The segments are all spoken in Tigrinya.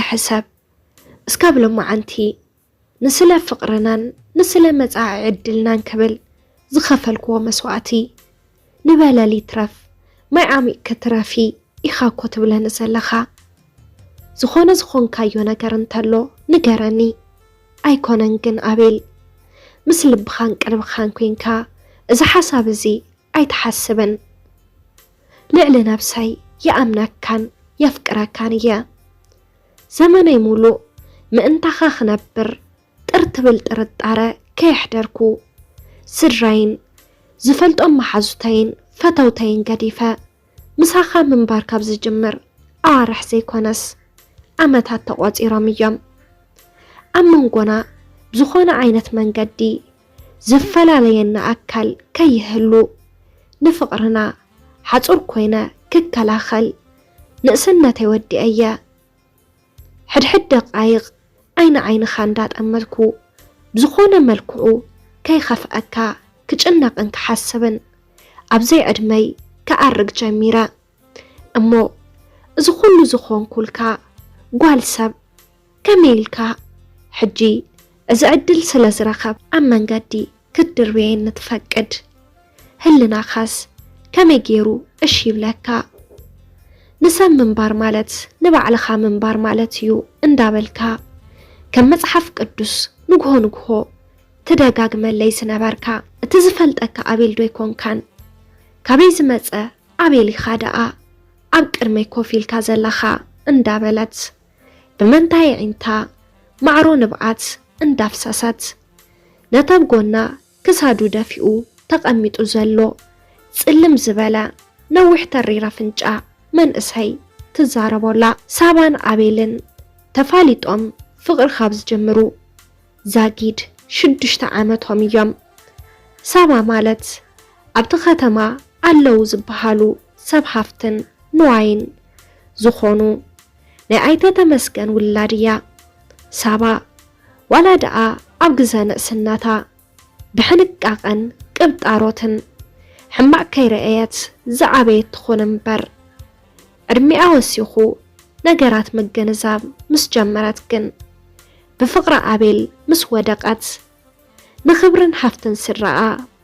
ሕሰብ እስካብ ሎማዓንቲ ንስለ ፍቕርናን ንስለ መጻኢ ዕድልናን ክብል ዝኸፈልክዎ መስዋእቲ፣ ንበለል ይትረፍ ማይ ዓሚቕ ክትረፊ ኢኻ እኮ ትብለኒ ዘለኻ። ዝኾነ ዝኾንካዮ ነገር እንተሎ ንገረኒ። ኣይኮነን ግን ኣቤል፣ ምስ ልብኻን ቀልብኻን ኮይንካ እዚ ሓሳብ እዚ ኣይትሓስብን። ልዕሊ ነብሰይ ይኣምነካን የፍቅረካን እየ። ዘመነይ ሙሉእ ምእንታኻ ክነብር ጥር ትብል ጥርጣረ ከየሕደርኩ፣ ስድራይን ዝፈልጦም መሓዙተይን ፈተውተይን ገዲፈ ምሳኻ ምንባር ካብ ዝጅምር ኣዋርሕ ዘይኮነስ ዓመታት ተቖጺሮም እዮም። ኣብ መንጎና ብዝኾነ ዓይነት መንገዲ ዝፈላለየና ኣካል ከይህሉ፣ ንፍቕርና ሓጹር ኮይነ ክከላኸል ንእስነተይ ወዲአየ። ሕድሕድ ደቃይቕ ዓይኒ ዓይንኻ እንዳጠመትኩ፣ ብዝኾነ መልክዑ ከይኸፍኣካ ክጭነቕን ክሓስብን ኣብ ዘይዕድመይ ክኣርግ ጀሚረ። እሞ እዚ ኩሉ ዝኾንኩልካ ጓል ሰብ፣ ከመይ ኢልካ ሕጂ እዚ ዕድል ስለ ዝረኸብ ኣብ መንገዲ ክትድርብየኒ ትፈቅድ? ህልናኻስ ከመይ ገይሩ እሺ ይብለካ? ንሰብ ምንባር ማለት ንባዕልኻ ምንባር ማለት እዩ እንዳበልካ፣ ከም መጽሓፍ ቅዱስ ንግሆ ንግሆ ትደጋግመለይ ዝነበርካ፣ እቲ ዝፈልጠካ ኣቤል ዶ ኣይኮንካን? ካበይ ዝመጸ ኣቤል ኢኻ ደኣ ኣብ ቅድመይ ኮፍ ኢልካ ዘለኻ? እንዳበለት ብመንታይ ኣዒንታ ማዕሮ ንብዓት እንዳፍሰሰት፣ ነታ ኣብ ጎና ክሳዱ ደፊኡ ተቐሚጡ ዘሎ ጽልም ዝበለ ነዊሕ ተሪር ኣፍንጫ መንእሰይ ትዛረቦ ኣላ። ሳባን ኣቤልን ተፋሊጦም ፍቕሪ ካብ ዝጅምሩ ዛጊድ ሽዱሽተ ዓመቶም እዮም። ሳባ ማለት ኣብቲ ከተማ ኣለዉ ዝበሃሉ ሰብ ሃፍትን ንዋይን ዝኾኑ ናይ ኣይተ ተመስገን ውላድ እያ። ሳባ ዋላ ደኣ ኣብ ግዘ ንእስነታ ብሕንቃቐን ቅብጣሮትን ሕማቕ ከይረኣየት ዝዓበየት ትኹን እምበር፣ ዕድሚኣ ወሲኹ ነገራት ምግንዛብ ምስ ጀመረት ግን፣ ብፍቕሪ ኣቤል ምስ ወደቐት፣ ንኽብርን ሃፍትን ስድራኣ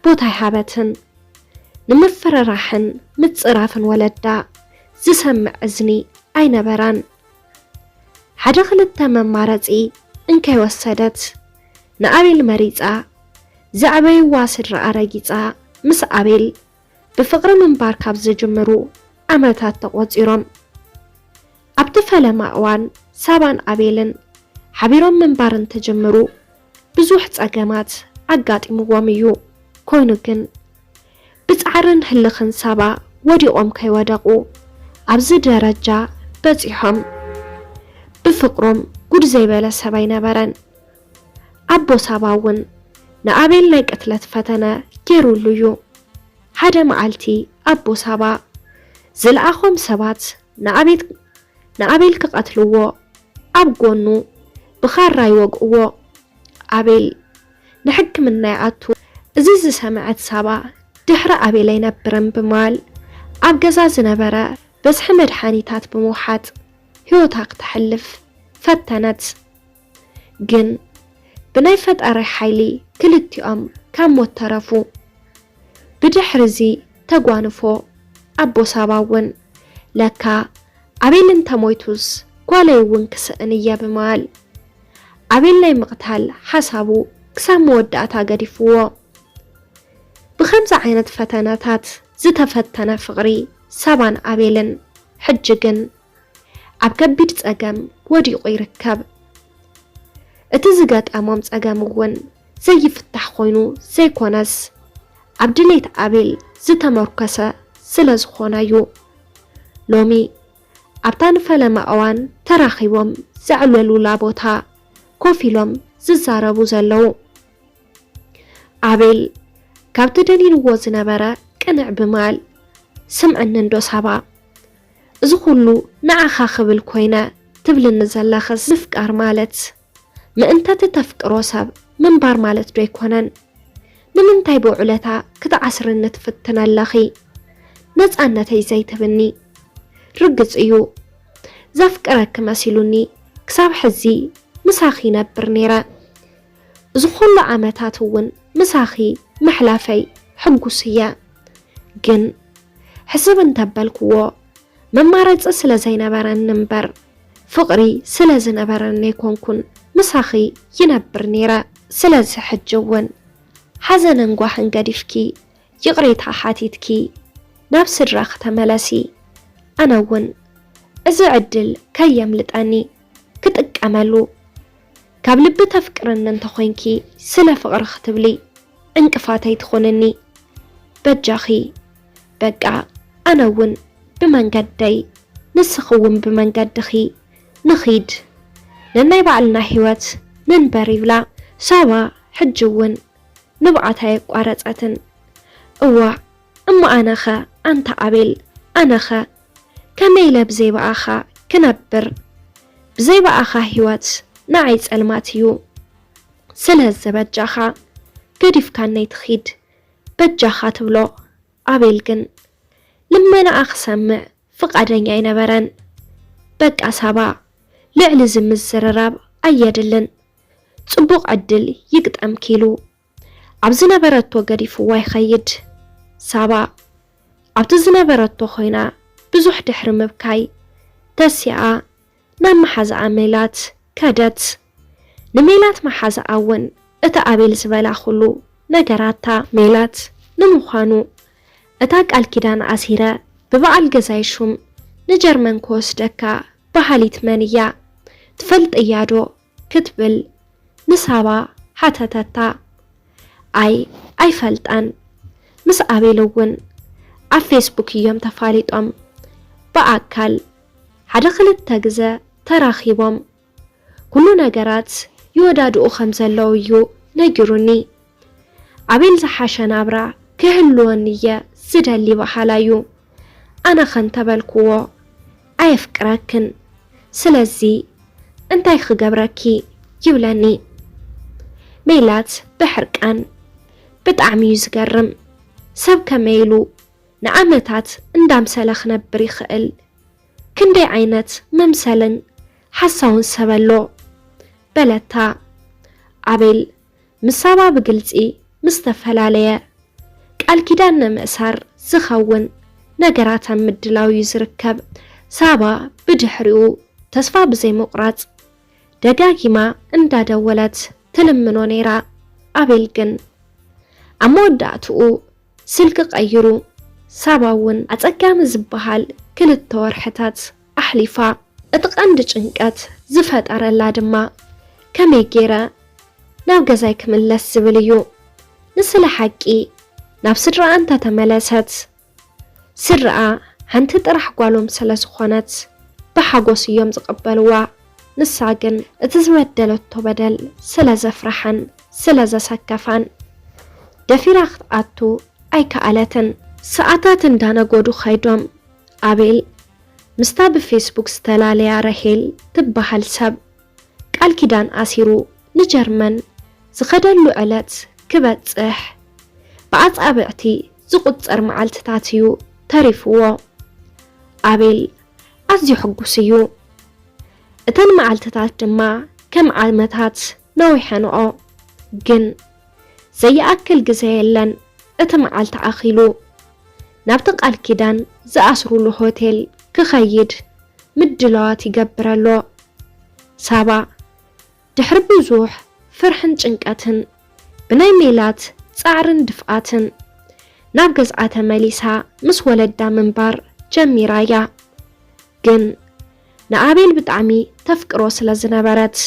ቦታ ኣይሃበትን። ንምፍርራሕን ምጽራፍን ወለዳ ዝሰምዕ እዝኒ ኣይነበራን። ሓደ ክልተ መማረጺ እንከይወሰደት ንኣቤል መሪጻ፣ ዘዕበይዋ ስድራኣ ረጊጻ ምስ ኣቤል ብፍቕሪ ምንባር ካብ ዝጅምሩ ዓመታት ተቖጺሮም። ኣብቲ ፈለማ እዋን ሳባን ኣቤልን ሓቢሮም ምንባር እንትጅምሩ ብዙሕ ጸገማት ኣጋጢምዎም እዩ። ኮይኑ ግን ብጻዕርን ህልኽን ሳባ ወዲቖም ከይወደቑ ኣብዚ ደረጃ በጺሖም። ብፍቕሮም ጉድ ዘይበለ ሰብ ኣይነበረን። ኣቦ ሳባ እውን ንኣቤል ናይ ቅትለት ፈተነ ገይሩሉ እዩ። ሓደ መዓልቲ ኣቦ ሳባ ዝለኣኾም ሰባት ንኣቤት-፣ ንኣቤል ክቐትልዎ ኣብ ጎኑ ብኻራ ይወግእዎ። ኣቤል ንሕክምና ይኣቱ። እዚ ዝሰምዐት ሳባ ድሕሪ ኣቤል ኣይነብርን ብምባል ኣብ ገዛ ዝነበረ በዝሒ መድሓኒታት ብምውሓጥ ህይወታ ክተሕልፍ ፈተነት። ግን ብናይ ፈጣሪ ሓይሊ ክልቲኦም ካብ ሞት ተረፉ። ብድሕሪ እዚ ተጓንፎ ኣቦ ሳባ እውን ለካ ኣቤል እንተሞይቱስ ጓለይ እውን ክስእን እየ ብምባል ኣቤል ናይ ምቕታል ሓሳቡ ክሳብ መወዳእታ ገዲፍዎ። ብኸምዚ ዓይነት ፈተነታት ዝተፈተነ ፍቕሪ ሳባን ኣቤልን ሕጂ ግን ኣብ ከቢድ ጸገም ወዲቑ ይርከብ። እቲ ዝገጠሞም ጸገም እውን ዘይፍታሕ ኮይኑ ዘይኮነስ ኣብ ድሌት ኣቤል ዝተመርኮሰ ስለ ዝኾነ እዩ። ሎሚ ኣብታ ንፈለማ እዋን ተራኺቦም ዘዕለሉላ ቦታ ኮፍ ኢሎም ዝዛረቡ ዘለዉ። ኣቤል ካብቲ ደኒንዎ ዝነበረ ቅንዕ ብምባል፣ ስምዕኒ እንዶ ሳባ፣ እዚ ኩሉ ንዓኻ ክብል ኮይነ ትብልኒ ዘለኽስ ምፍቃር ማለት ምእንተ እቲ ተፍቅሮ ሰብ ምንባር ማለት ዶ ኣይኮነን? ንምንታይ ብውዕለታ ክትዓስርኒ ትፍትነ ኣለኺ? ነጻነተይ ዘይትህብኒ? ርግጽ እዩ፣ ዘፍቅረኪ መሲሉኒ ክሳብ ሕዚ ምሳኺ ይነብር ነይረ። እዚ ኩሉ ዓመታት እውን ምሳኺ ምሕላፈይ ሕጉስ እየ። ግን ሕስብ እንተበልክዎ፣ መማረፂ ስለ ዘይነበረኒ እምበር፣ ፍቕሪ ስለ ዝነበረኒ ኣይኮንኩን ምሳኺ ይነብር ነይረ። ስለዚ ሕጂ እውን ሓዘንን ጓህን ገዲፍኪ፣ ይቕሬታ ሓቲትኪ ናብ ስድራኺ ተመለሲ። ኣነ እውን እዚ ዕድል ከየምልጠኒ ክጥቀመሉ። ካብ ልቢ ተፍቅርኒ እንተኾይንኪ፣ ስለ ፍቕሪ ክትብሊ ዕንቅፋት ኣይትኾንኒ። በጃኺ፣ በቃ ኣነ እውን ብመንገደይ፣ ንስኺ እውን ብመንገድኺ ንኺድ። ነናይ ባዕልና ህይወት ንንበር ይብላ። ሳባ ሕጂ እውን ንብዓታ ኣየቋረጸትን። እዋእ፣ እሞ ኣነኸ ኣንታ ኣቤል፣ ኣነኸ ከመይ ኢለ ብዘይ ብኣኻ ክነብር? ብዘይ ብኣኻ ህይወት ንዓይ ጸልማት እዩ። ስለዚ በጃኻ ገዲፍካኒ ኣይትኺድ፣ በጃኻ ትብሎ። ኣቤል ግን ልመናኣ ክሰምዕ ፍቓደኛ ኣይነበረን። በቃ ሳባ፣ ልዕሊ እዚ ምዝርራብ ኣየድልን፣ ጽቡቕ ዕድል ይግጠምኪ ኢሉ ኣብ ዝነበረቶ ገዲፍዋ ይኸይድ። ሳባ ኣብቲ ዝነበረቶ ኮይና ብዙሕ ድሕሪ ምብካይ ተሲኣ ናብ መሓዛኣ ሜላት ከደት። ንሜላት መሓዛኣ እውን እቲ ኣቤል ዝበላ ኩሉ ነገራታ። ሜላት፣ ንምዃኑ እታ ቃል ኪዳን ኣሲረ ብበዓል ገዛይ ሹም ንጀርመን ክወስደካ በሃሊት መን እያ? ትፈልጥያ ዶ? ክትብል ንሳባ ሓተተታ። ኣይ፣ ኣይፈልጣን። ምስ ኣቤል እውን ኣብ ፌስቡክ እዮም ተፋሊጦም። ብኣካል ሓደ ክልተ ግዘ ተራኺቦም። ኩሉ ነገራት ይወዳድኡ ከም ዘለዉ እዩ ነጊሩኒ። ኣቤል ዝሓሸ ናብራ ክህልወኒ እየ ዝደሊ በሃላይ እዩ። ኣነ ከ እንተበልክዎ ኣየፍቅረክን፣ ስለዚ እንታይ ክገብረኪ ይብለኒ። ሜላት ብሕርቃን፣ ብጣዕሚ እዩ ዝገርም። ሰብ ከመይ ኢሉ ንዓመታት እንዳምሰለ ክነብር ይኽእል? ክንደይ ዓይነት መምሰልን ሓሳውን ሰብ ኣሎ? በለታ። ኣቤል ምስ ሳባ ብግልጺ ምስ ተፈላለየ፣ ቃል ኪዳን ንምእሳር ዝኸውን ነገራት ኣብ ምድላው እዩ ዝርከብ። ሳባ ብድሕሪኡ ተስፋ ብዘይምቑራጽ ደጋጊማ እንዳደወለት ትልምኖ ነይራ። ኣቤል ግን ኣብ መወዳእትኡ ስልኪ ቀይሩ። ሳባ እውን ኣጸጋሚ ዝበሃል ክልተ ወርሕታት ኣሕሊፋ። እቲ ቀንዲ ጭንቀት ዝፈጠረላ ድማ ከመይ ገይረ ናብ ገዛይ ክምለስ ዝብል እዩ። ንስለ ሓቂ ናብ ስድራኣ እንተተመለሰት፣ ስድራኣ ሓንቲ ጥራሕ ጓሎም ስለ ዝኾነት ብሓጎስ እዮም ዝቕበልዋ። ንሳ ግን እቲ ዝበደለቶ በደል ስለ ዘፍረሓን ስለ ዘሰከፋን፣ ደፊራ ክትኣቱ ኣይከኣለትን። ሰዓታት እንዳነጎዱ ኸይዶም፣ ኣቤል ምስታ ብፌስቡክ ዝተፈላለያ ራሄል ትበሃል ሰብ ቃል ኪዳን ኣሲሩ ንጀርመን ዝኸደሉ ዕለት ክበጽሕ ብኣጻብዕቲ ዝቑጸር መዓልትታት እዩ ተሪፍዎ። ኣቤል ኣዝዩ ሕጉስ እዩ። እተን መዓልትታት ድማ ከም ዓመታት ነዊሐንኦ። ግን ዘይኣክል ግዜ የለን እቲ መዓልቲ ኣኺሉ። ናብቲ ቃል ኪዳን ዝኣስሩሉ ሆቴል ክኸይድ ምድላዋት ይገብር ኣሎ። ሳባ ድሕሪ ብዙሕ ፍርሕን ጭንቀትን፣ ብናይ ሜላት ጻዕርን ድፍኣትን ናብ ገዝኣ ተመሊሳ ምስ ወለዳ ምንባር ጀሚራ እያ። ግን ንኣቤል ብጣዕሚ ተፍቅሮ ስለ ዝነበረት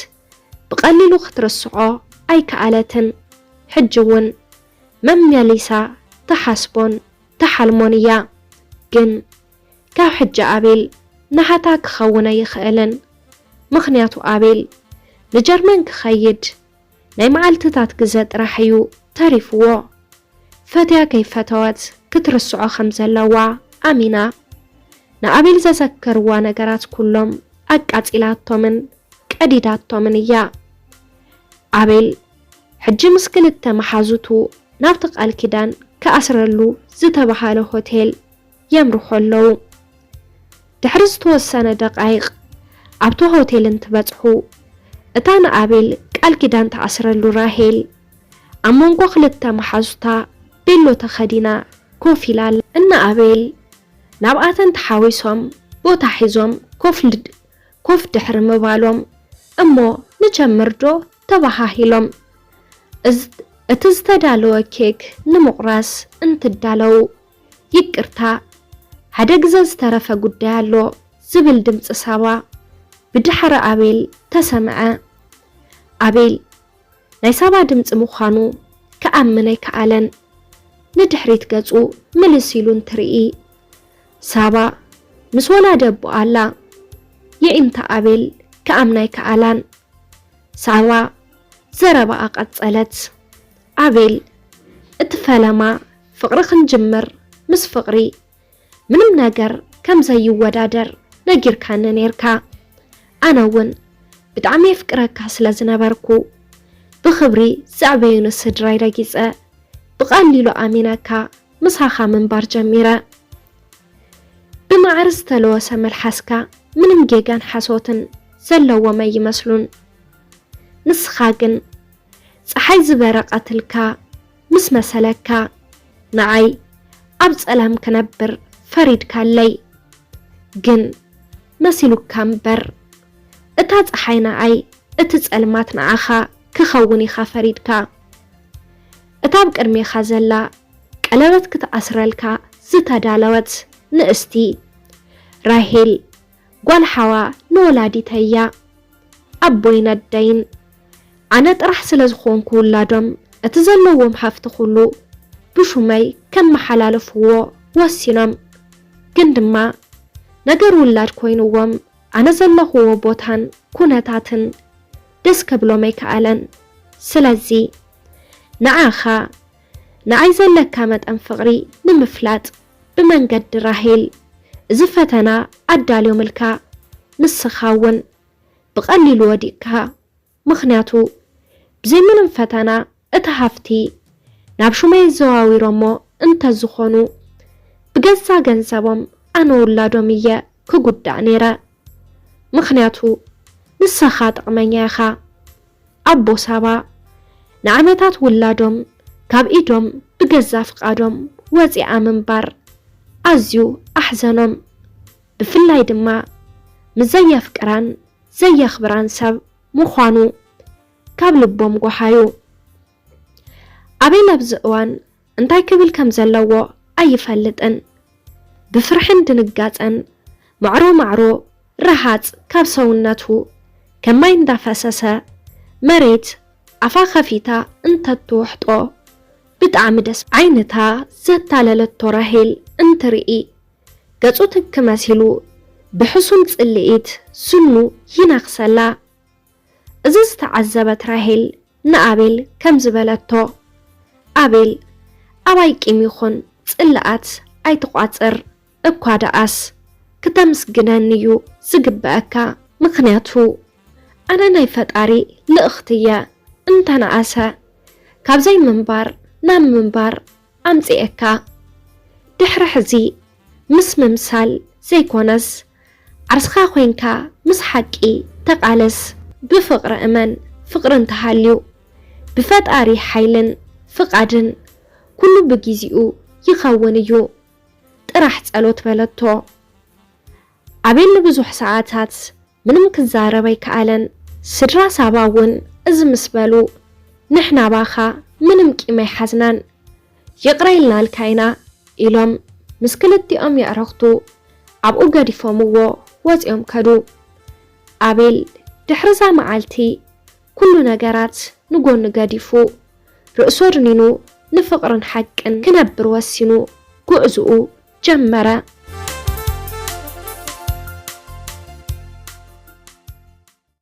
ብቐሊሉ ክትርስዖ ኣይከኣለትን። ሕጂ እውን መመሊሳ ትሓስቦን ትሓልሞን እያ። ግን ካብ ሕጂ ኣቤል ናሃታ ክኸውን ኣይኽእልን። ምኽንያቱ ኣቤል ንጀርመን ክኸይድ ናይ መዓልትታት ግዘ ጥራሕ እዩ ተሪፍዎ። ፈትያ ከይፈተወት ክትርስዖ ከም ዘለዋ ኣሚና ንኣቤል ዘዘከርዋ ነገራት ኩሎም ኣቃጺላቶምን ቀዲዳቶምን እያ። ኣቤል ሕጂ ምስ ክልተ መሓዙቱ ናብቲ ቃል ኪዳን ክኣስረሉ ዝተባሃለ ሆቴል የምርሑ ኣለዉ። ድሕሪ ዝተወሰነ ደቃይቕ ኣብቲ ሆቴል እንትበጽሑ፣ እታ ንኣቤል ቃል ኪዳን ትኣስረሉ ራሄል ኣብ መንጎ ክልተ መሓዙታ ቤሎ ተኸዲና ኮፍ ኢላ ኣላ። እነ ኣቤል ናብኣተን ተሓዊሶም ቦታ ሒዞም ኮፍ ልድ-፣ ኮፍ ድሕሪ ምባሎም፣ እሞ ንጀምር ዶ ተባሃሂሎም። እዝ-፣ እቲ ዝተዳለወ ኬክ ንምቑራስ እንትዳለዉ፣ ይቅርታ፣ ሓደ ግዘ ዝተረፈ ጉዳይ ኣሎ ዝብል ድምፂ ሳባ ብድሕሪ ኣቤል ተሰምዐ። ኣቤል ናይ ሳባ ድምፂ ምዃኑ ክኣምን ኣይከኣለን። ንድሕሪት ገፁ ምልስ ኢሉ እንትርኢ፣ ሳባ ምስ ወላዲ ኣቦኣ ኣላ። የዒንታ ኣቤል ክኣምና ኣይከኣላን። ሳባ ዘረባኣ ቀጸለት። ኣቤል፣ እቲ ፈለማ ፍቕሪ ክንጅምር ምስ ፍቕሪ ምንም ነገር ከም ዘይወዳደር ነጊርካኒ ኔርካ። ኣነ እውን ብጣዕሚ የፍቅረካ ስለ ዝነበርኩ፣ ብኽብሪ ዘዕበዩኒ ስድራይ ረጊጸ፣ ብቐሊሉ ኣሚነካ ምሳኻ ምንባር ጀሚረ። ብማዕረ ዝተለወሰ መልሓስካ ምንም ጌጋን ሓሶትን ዘለዎም ኣይመስሉን። ንስኻ ግን ጸሓይ ዝበረቐትልካ ምስ መሰለካ፣ ንዓይ ኣብ ጸላም ክነብር ፈሪድካለይ። ግን መሲሉካ እምበር፣ እታ ጸሓይ ንዓይ፣ እቲ ጸልማት ንዓኻ ክኸውን ኢኻ ፈሪድካ። እታ ኣብ ቅድሜኻ ዘላ ቀለበት ክትኣስረልካ ዝተዳለወት ንእስቲ ራሄል፣ ጓል ሓዋ ንወላዲተይ እያ። ኣቦይን ኣደይን ኣነ ጥራሕ ስለ ዝኾንኩ ውላዶም፣ እቲ ዘለዎም ሃፍቲ ኩሉ ብሹመይ ከመሓላልፍዎ ወሲኖም። ግን ድማ ነገር ውላድ ኮይንዎም፣ ኣነ ዘለኹዎ ቦታን ኩነታትን ደስ ከብሎም ኣይከኣለን። ስለዚ ንዓኻ፣ ንዓይ ዘለካ መጠን ፍቕሪ ንምፍላጥ ብመንገዲ ራሄል እዚ ፈተና ኣዳልዮምልካ፣ ንስኻ እውን ብቐሊሉ ወዲቕካ። ምኽንያቱ ብዘይ ምንም ፈተና እቲ ሃፍቲ ናብ ሹመይ ዘዋዊሮሞ እንተዝኾኑ፣ ብገዛ ገንዘቦም ኣነ ውላዶም እየ ክጉዳእ ነይረ። ምኽንያቱ ንስኻ ጥቕመኛ ኢኻ። ኣቦ ሳባ ንዓመታት ውላዶም ካብ ኢዶም ብገዛ ፍቓዶም ወፂኣ ምንባር ኣዝዩ ኣሕዘኖም። ብፍላይ ድማ ምስ ዘየፍቅራን ዘየኽብራን ሰብ ምዃኑ ካብ ልቦም ጓሓዩ። ኣቤል ኣብዚ እዋን እንታይ ክብል ከም ዘለዎ ኣይፈልጥን። ብፍርሕን ድንጋጸን ማዕሮ ማዕሮ ረሃጽ ካብ ሰውነቱ ከም ማይ እንዳፈሰሰ፣ መሬት ኣፋ ከፊታ እንተትውሕጦ ብጣዕሚ ደስ ዓይንታ ዘታለለቶ ራሄል እንትርኢ፣ ገጹ ትክ መሲሉ ብሕሱም ጽልኢት ስኑ ይነኽሰላ። እዚ ዝተዓዘበት ራሄል ንኣቤል ከምዚ በለቶ፣ ኣቤል፣ ኣባይ ቂም ይኹን ጽልኣት ኣይትቋጽር። እኳ ደኣስ ክተምስግነኒ እዩ ዝግበኣካ። ምኽንያቱ ኣነ ናይ ፈጣሪ ልእኽቲ እየ። እንተነኣሰ ካብ ዘይምንባር ናብ ምንባር ኣምጺኤካ። ድሕሪ ሕዚ ምስ ምምሳል ዘይኮነስ፣ ዓርስኻ ኮይንካ ምስ ሓቂ ተቓለስ። ብፍቕሪ እመን፣ ፍቕሪ እንተሃልዩ፣ ብፈጣሪ ሓይልን ፍቓድን ኩሉ ብጊዜኡ ይኸውን እዩ። ጥራሕ ጸሎት በለቶ። ኣቤል ንብዙሕ ሰዓታት ምንም ክዛረብ ኣይከኣለን። ስድራ ሳባ እውን እዚ ምስ በሉ፣ ንሕና ባኻ ምንም ቂም ኣይሓዝናን፣ ይቕረ ኢልናልካ ኢና ኢሎም ምስ ክልቲኦም የዕርኽቱ ኣብኡ ገዲፎምዎ ወጺኦም ከዱ። ኣቤል ድሕሪ እዛ መዓልቲ ኩሉ ነገራት ንጎኒ ገዲፉ፣ ርእሱ ኣድኒኑ ንፍቕርን ሓቅን ክነብር ወሲኑ ጉዕዝኡ ጀመረ።